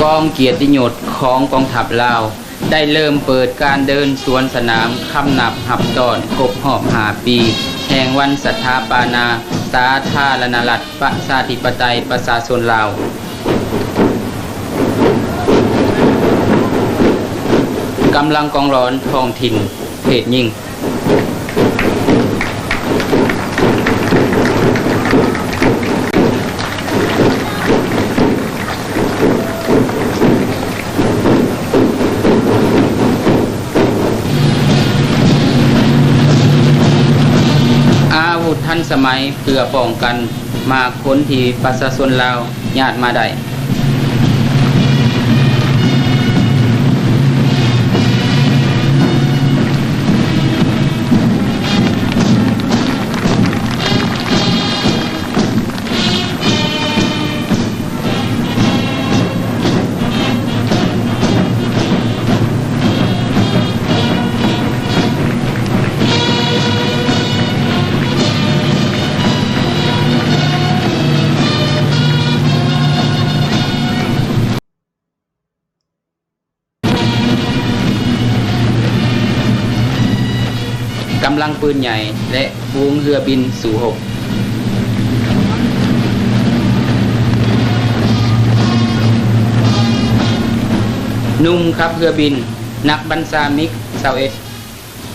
ກອງກຽດຕິຍົດຂອງກອງທັບລາວ ໄດ້ເລີ່ມເປີດການເດີນສວນສະໜາມຄຳນັບຮັບຕ້ອນຄົບຮອບຫ້າປີ ແຫ່ງວັນສະຖາປະນາສາທາລະນະລັດ ປະຊາທິປະໄຕ ປະຊາຊົນລາວ. ກຳລັງກອງຫຼອນທ້ອງຖິ່ນເພດຍິງ. ອາວຸດທັນສະໄໝເພື່ອປ້ອງກັນໝາກຜົນທີ່ປະຊາຊົນລາວຍາດມາໄດ້. ກຳລັງປືນໃຫຍ່ ແລະ ຝູງເຮືອບິນສູ້ຮົບ. ໜຸ່ມຂັບເຮືອບິນ ນັກບັນຊາມິກຊາວເອັດ